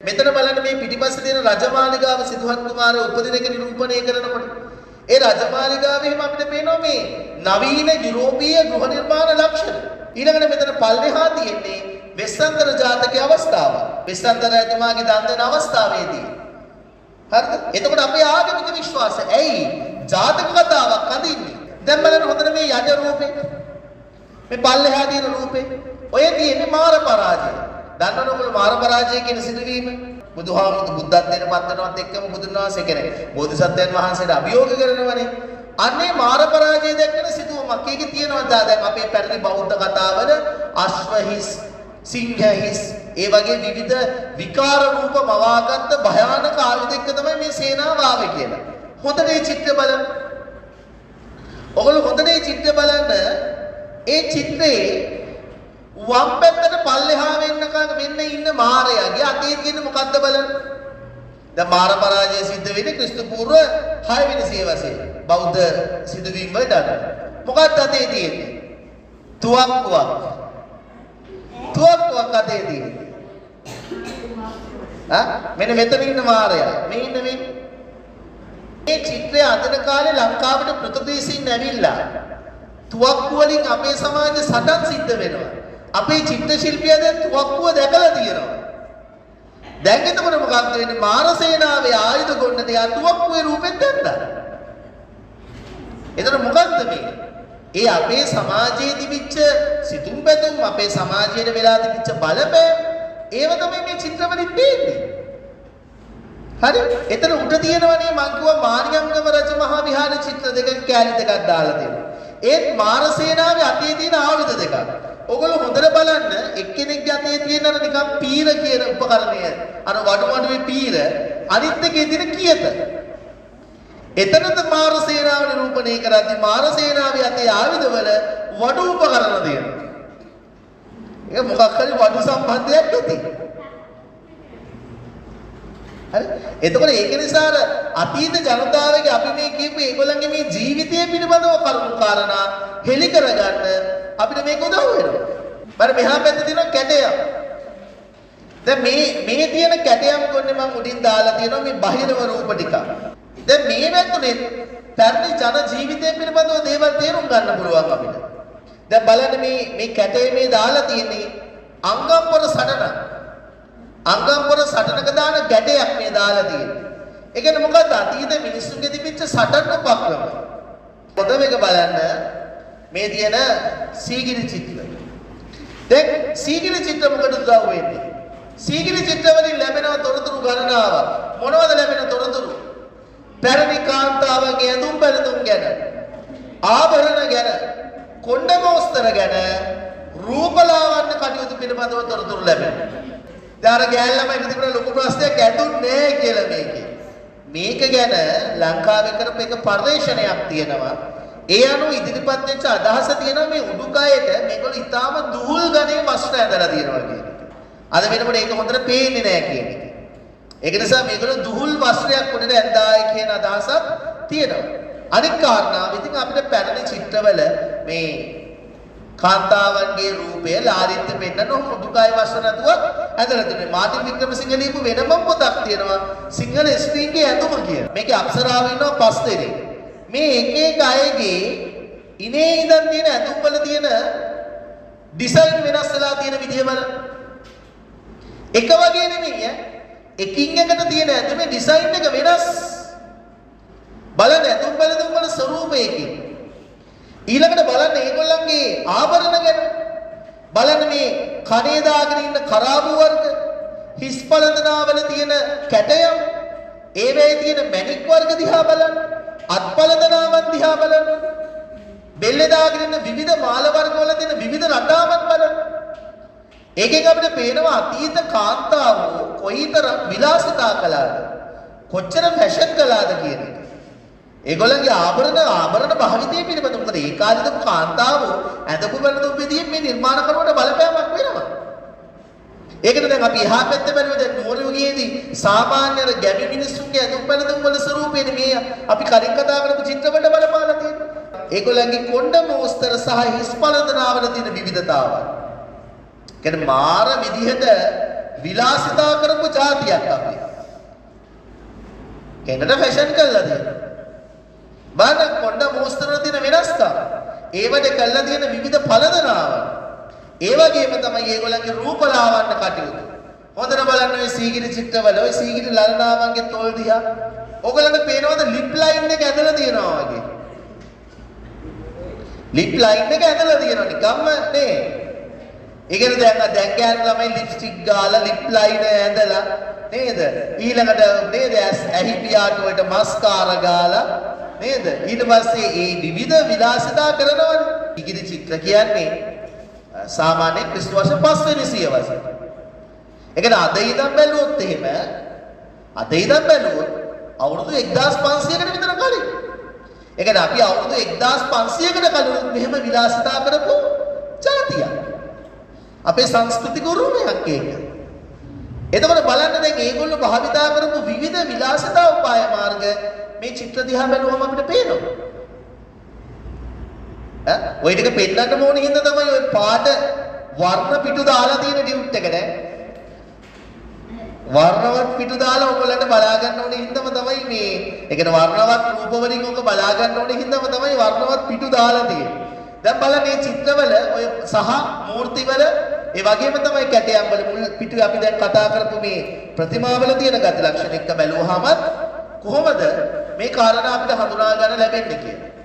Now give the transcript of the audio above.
මෙතන බලන්න මේ පිටිපස්සේ තියෙන රජමාලිගාව සිදුහත් කුමාරයා උපදින එක නිරූපණය කරනකොට ඒ රජමාලිගාවේ එහෙම අපිට පේනවා මේ නවීන යුරෝපීය ගෘහ නිර්මාණ ලක්ෂණ. ඊළඟට මෙතන පල්ලෙහා තියෙන්නේ වෙස්සන්තර ජාතකයේ අවස්ථාව. වෙස්සන්තර රජතුමාගේ දන් දෙන අවස්ථාවේදී. හරිද? එතකොට අපේ ආගමික විශ්වාසය ඇයි ජාතක කතාවක් අඳින්නේ? දැන් බලන්න හොඳට මේ යට රූපේ, මේ පල්ලෙහා තියෙන රූපේ, ඔය තියෙන්නේ මාර පරාජය. දන්නවනේ ඔයගොල්ලෝ මාර පරාජය කියන සිදුවීම. බුදුහාමුදුරු බුද්ධත්වයට පත් වෙනවත් එක්කම බුදුන් වහන්සේ කියන්නේ බෝධිසත්වයන් වහන්සේට අභියෝග කරනවනේ. අන්නේ මාර පරාජය දැක්කන සිදුවමක්. ඒකේ තියෙනවා දැන් අපේ පැරණි බෞද්ධ කතාවල අශ්වහිස්, සිංහහිස්, ඒ වගේ විවිධ විකාර රූප මවාගත්ත භයානක ආයුධ එක්ක තමයි මේ සේනාව ආවේ කියලා. හොඳට මේ චිත්‍රය බලන්න. ඔයගොල්ලෝ හොඳට මේ චිත්‍රය බලන්න. ඒ චිත්‍රයේ වම් පැත්තට පල්ලෙහා වෙන්නකන් වෙන්න ඉන්න මාරයාගේ අතේ තියෙන මොකද්ද බලන්න. දැන් මාර පරාජය සිද්ධ වෙන්නේ ක්‍රිස්තු පූර්ව 6 වෙනි සියවසේ බෞද්ධ සිදුවීම් වලට අනුව. මොකද්ද අතේ තියෙන්නේ? තුවක්කුවක්. තුවක්කුවක් අතේ තියෙන්නේ. ආ මෙන්න මෙතන ඉන්න මාරයා. මේ ඉන්න මේ චිත්‍රය අඳින කාලේ ලංකාවට පෘතුගීසින් ඇවිල්ලා තුවක්කු වලින් අපේ සමාජයේ සටන් සිද්ධ වෙනවා. අපේ චිත්‍ර ශිල්පියා දැන් තුවක්කුව දැකලා තියෙනවා. දැන් එතකොට මොකක්ද වෙන්නේ? මාර සේනාවේ ආයුධ ගොන්නට යා තුවක්කුවේ රූපෙත් දැන්දා. එතකොට මොකක්ද මේ? ඒ අපේ සමාජයේ තිබිච්ච සිතුම් පැතුම්, අපේ සමාජයට වෙලා තිබිච්ච බලපෑම්, ඒව තමයි මේ චිත්‍රවලින් පේන්නේ. හරි? එතන උඩ තියෙනවනේ මං කිව්වා මානියම්ගම රජ මහා විහාර චිත්‍ර දෙකක කෑලි දෙකක් දාලා තියෙනවා. ඒත් මාර සේනාවේ අතේ තියෙන ආයුධ දෙකක්. ඔගොල්ලෝ හොඳට බලන්න එක්කෙනෙක්ගේ අතේ තියෙන අර නිකන් පීර කියන උපකරණය, අර වඩු වඩුවේ පීර, අනිත් එකේ තියෙන කියත. එතනද මාර සේනාව නිරූපණය කරද්දී මාර සේනාවේ අතේ ආයුධවල වඩු උපකරණ තියෙනවා. ඒක මොකක් හරි වඩු සම්බන්ධයක් ඇති. හරි? එතකොට ඒක නිසා අර අතීත ජනතාවගේ අපි මේ කියපු ඒගොල්ලන්ගේ මේ ජීවිතය පිළිබඳව කරුණු කාරණා හෙලි කරගන්න අපිට මේක උදව් වෙනවා. බර මෙහා පැත්තේ තියෙනවා කැටයම්. දැන් මේ තියෙන කැටයම් කොන්නේ මම උඩින් දාලා තියෙනවා මේ බහිරව රූප ටික. දැන් මේ වැතුනේ පැරණි ජන ජීවිතය පිළිබඳව දේවල් තේරුම් ගන්න පුළුවන් අපිට. දැන් බලන්න මේ කැටේ මේ දාලා තියෙන්නේ අංගම්පොර සටන. අංගම්පොර සටනක දාන ගැටයක් මේ දාලා තියෙන්නේ. ඒ කියන්නේ මොකද්ද? අතීත මිනිස්සුන්ගේ තිබිච්ච සටන් උපක්‍රම. පොත මේක බලන්න මේ තියෙන සීගිරි චිත්‍ර. දැන් සීගිරි චිත්‍ර මොකටද උදව් වෙන්නේ? සීගිරි චිත්‍ර වලින් ලැබෙන තොරතුරු ගණනාවක්. මොනවද ලැබෙන තොරතුරු? පැරණි කාන්තාවන්ගේ ඇඳුම් පැළඳුම් ගැන, ආභරණ ගැන, කොණ්ඩ මෝස්තර ගැන, රූපලාවන්‍ය කටයුතු පිළිබඳව තොරතුරු ලැබෙනවා. දැන් අර ගෑල් ළමයි තිබුණ ලොකු ප්‍රශ්නයක් ඇඳුම් නෑ කියලා මේකේ. මේක ගැන ලංකාවේ කරපු එක පර්යේෂණයක් තියෙනවා. ඒ අනුව ඉදිරිපත් වෙච්ච අදහස තියෙනවා මේ උඩුකයට මේගොල්ලෝ ඉතාම දුහුල් ගණේ වස්ත්‍ර ඇඳලා තියෙනවා කියන එක. අද වෙනකොට ඒක හොඳට පේන්නේ නෑ කියන එක. ඒක නිසා මේගොල්ලෝ දුහුල් වස්ත්‍රයක් උඩට ඇඳායි කියන අදහසක් තියෙනවා. අනිත් කාරණාව ඉතින් අපිට පැරණි චිත්‍රවල මේ කාන්තාවන්ගේ රූපය ලාලිත්‍ය පෙන්නන උඩුකය වස්ත්‍ර නැතුව ඇඳලා තියෙනවා. මාටින් වික්‍රමසිංහ ලියපු වෙනම පොතක් තියෙනවා සිංහල ස්ත්‍රීන්ගේ ඇඳුම කියන. මේකේ අප්සරාව ඉන්නවා 5 දෙනෙක්. මේ එක එක අයගේ ඉනේ ඉඳන් තියෙන ඇඳුම් වල තියෙන ඩිසයින් වෙනස් වෙලා තියෙන විදිය බලන්න. එක වගේ නෙමෙයි ඈ. එකින් එකට තියෙන ඇඳුමේ ඩිසයින් එක වෙනස්. බලන්න ඇඳුම් පැළඳුම් වල ස්වරූපයකින්. ඊළඟට බලන්න ඒගොල්ලන්ගේ ආභරණ ගැන. බලන්න මේ කනේ දාගෙන ඉන්න කරාබු වර්ග, හිස් පළඳනාවල තියෙන කැටයම්, ඒවැයේ තියෙන මැණික් වර්ග දිහා බලන්න. අත්පළඳනාවන් දිහා බලන්න. බෙල්ලේ දාගෙන ඉන්න විවිධ මාල වර්ග වල තියෙන විවිධ රටාවන් බලන්න. ඒකෙන් අපිට පේනවා අතීත කාන්තාවෝ කොයිතරම් විලාසිතා කළාද, කොච්චර ෆැෂන් කළාද කියන එක. ඒගොල්ලන්ගේ ආභරණ භාවිතය පිළිබඳ. මොකද ඒ කාලේ තිබු කාන්තාවෝ ඇඳපු පැළඳුම් විදියෙන් මේ නිර්මාණ කරුවට බලපෑමක් වෙනවා. ඒකට දැන් අපි එහා පැත්තේ බැලුවා දැන් නුවර යුගයේදී සාමාන්‍ය අර ගැමි මිනිස්සුන්ගේ ඇඳුම් පැළඳුම් වල ස්වරූපයනේ මේ අපි කලින් කතා කරපු චිත්‍රවලට බලපාලා තියෙන්නේ. ඒගොල්ලන්ගේ කොණ්ඩ මෝස්තර සහ හිස් පළඳනාවල තියෙන විවිධතාවය. කියන්නේ මාර විදිහට විලාසිතා කරපු ජාතියක් අපි. කෙන්ඩට ෆැෂන් කරලා තියෙනවා. බලන්න කොණ්ඩ මෝස්තර වල තියෙන වෙනස්කම්. ඒවට කරලා තියෙන විවිධ පළදනාවන්. ඒ වගේම තමයි ඒගොල්ලන්ගේ රූප ලාවන්‍ය කටයුතු. හොඳට බලන්න ඔය සීගිරි චිත්‍රවල ඔය සීගිරි ලලනාවන්ගේ තොල් දිහා. ඔයගොල්ලන්ට පේනවද ලිප් ලයින් එක ඇදලා තියෙනවා වගේ? ලිප් ලයින් එක ඇදලා තියෙනවා නිකම්ම නේ. ඒ කියන්නේ දැන් දැන් ගෑනු ළමයි ලිප්ස්ටික් ගාලා ලිප් ලයිනර් ඇඳලා නේද? ඊළඟට නේද ඇහි පියාට වලට මස්කාර ගාලා නේද? ඊට පස්සේ ඒ විවිධ විලාසිතා කරනවනේ. ඉගිරි චිත්‍ර කියන්නේ සාමාන්‍ය ක්‍රිස්තු වර්ෂ 5 වෙනි සියවස. ඒ කියන්නේ අද ඉඳන් බැලුවොත් එහෙම අද ඉඳන් බැලුවොත් අවුරුදු 1500කට විතර කලින්. ඒ කියන්නේ අපි අවුරුදු 1500කට කලින් මෙහෙම විලාසිතා කරපු ජාතියක්. අපේ සංස්කෘතික උරුමයක් ඒක. එතකොට බලන්න දැන් ඒගොල්ලෝ භාවිතා කරපු විවිධ විලාසිතා උපාය මාර්ග මේ චිත්‍ර දිහා බැලුවම අපිට පේනවා. ඈ ඔය ටික පෙන්නන්න ඕන හින්දා තමයි ඔය පාට වර්ණ පිටු දාලා තියෙන ඩියුට් එක නෑ. වර්ණවත් පිටු දාලා ඔයගොල්ලන්ට බලා ගන්න ඕනේ හින්දාම තමයි මේ ඒ කියන්නේ වර්ණවත් රූප වලින් ඔක බලා ගන්න ඕනේ හින්දාම තමයි වර්ණවත් පිටු දාලා තියෙන්නේ. දැන් බලන්න මේ චිත්‍රවල ඔය සහ මූර්තිවල ඒ වගේම තමයි කැටයම් වල මුල් පිටුවේ අපි දැන් කතා කරපු මේ ප්‍රතිමාවල තියෙන ගති ලක්ෂණ එක්ක බැලුවහම කොහොමද මේ කාරණා අපිට හඳුනා ගන්න ලැබෙන්නේ කියලා.